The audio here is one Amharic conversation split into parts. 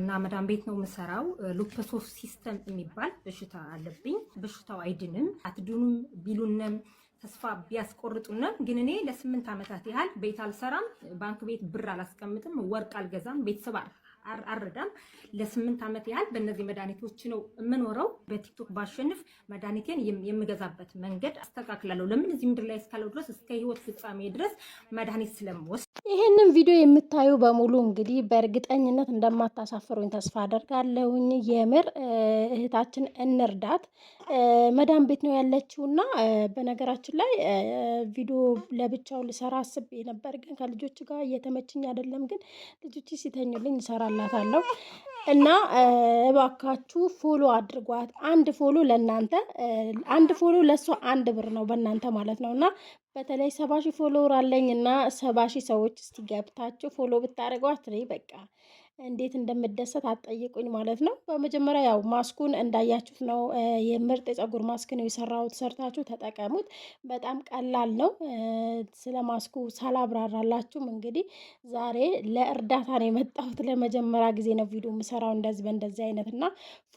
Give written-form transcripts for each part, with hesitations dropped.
እና መዳም ቤት ነው የምሰራው። Lupus of system የሚባል በሽታ አለብኝ። በሽታው አይድንም፣ አትድኑም ቢሉንም፣ ተስፋ ቢያስቆርጡንም ግን እኔ ለ8 ዓመታት ያህል ቤት አልሰራም፣ ባንክ ቤት ብር አላስቀምጥም፣ ወርቅ አልገዛም፣ ቤተሰብ አልረዳም። ለ8 ዓመት ያህል በእነዚህ መድኃኒቶች ነው የምኖረው። በቲክቶክ ባሸንፍ መድኃኒቴን የምገዛበት መንገድ አስተካክላለሁ። ለምን እዚህ ምድር ላይ እስካለው ድረስ፣ እስከ ህይወት ፍጻሜ ድረስ መድኃኒት ስለምወስድ። ይህንን ቪዲዮ የምታዩ በሙሉ እንግዲህ በእርግጠኝነት እንደማታሳፍሩኝ ተስፋ አደርጋለሁኝ። የምር እህታችን እንርዳት። መዳም ቤት ነው ያለችው እና በነገራችን ላይ ቪዲዮ ለብቻው ልሰራ አስቤ ነበር፣ ግን ከልጆች ጋር እየተመችኝ አይደለም። ግን ልጆች ሲተኙልኝ እሰራላታለሁ እና እባካችሁ follow አድርጓት። አንድ follow ለእናንተ፣ አንድ follow ለእሷ 1 ብር ነው በእናንተ ማለት ነው። እና በተለይ 70,000 follower አለኝ እና 70,000 ሰዎች እስቲ ገብታችሁ follow ብታደርጓት እኔ በቃ እንዴት እንደምደሰት አትጠይቁኝ ማለት ነው። በመጀመሪያ ያው ማስኩን እንዳያችሁት ነው። የምርጥ የፀጉር ማስክ ነው የሰራሁት። ሰርታችሁ ተጠቀሙት። በጣም ቀላል ነው። ስለ ማስኩ ሳላብራራላችሁም እንግዲህ ዛሬ ለእርዳታ ነው የመጣሁት። ለመጀመሪያ ጊዜ ነው ቪዲዮ የምሰራው እንደዚህ በእንደዚህ አይነት። እና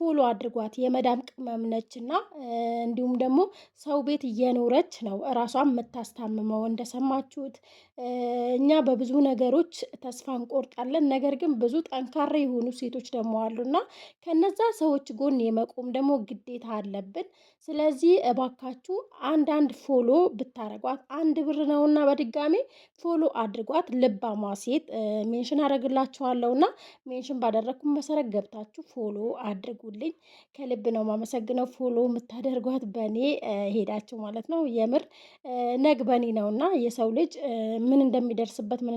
follow አድርጓት። የመዳም ቅመም ነች እና እንዲሁም ደግሞ ሰው ቤት እየኖረች ነው እራሷን የምታስታምመው። እንደሰማችሁት እኛ በብዙ ነገሮች ተስፋ እንቆርጣለን። ነገር ግን ብዙ ጠንካራ የሆኑ ሴቶች ደግሞ አሉና ከነዛ ሰዎች ጎን የመቆም ደግሞ ግዴታ አለብን። ስለዚህ እባካችሁ አንዳንድ follow ብታረጓት 1 ብር ነውና በድጋሚ follow አድርጓት። ልባሟ ሴት mention አደረግላችኋለሁና mention ባደረግኩ መሰረት ገብታችሁ follow አድርጉልኝ። ከልብ ነው ማመሰግነው። Follow የምታደርጓት በእኔ ሄዳችሁ ማለት ነው። የምር ነግ በኔ ነውና የሰው ልጅ ምን እንደሚደርስበት፣ ምን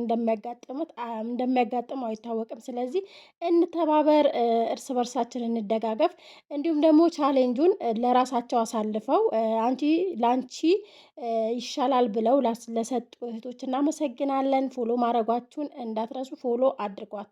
እንደሚያጋጥመው አይታወቅም። ስለዚህ እንተባበር፣ እርስ በርሳችን እንደጋገፍ። እንዲሁም ደግሞ challenge ኡን ለራሳቸው አሳልፈው አንቺ ለአንቺ ይሻላል ብለው ለሰጡ እህቶች እናመሰግናለን። Follow ማድረጓችሁን እንዳትረሱ፣ follow አድርጓት።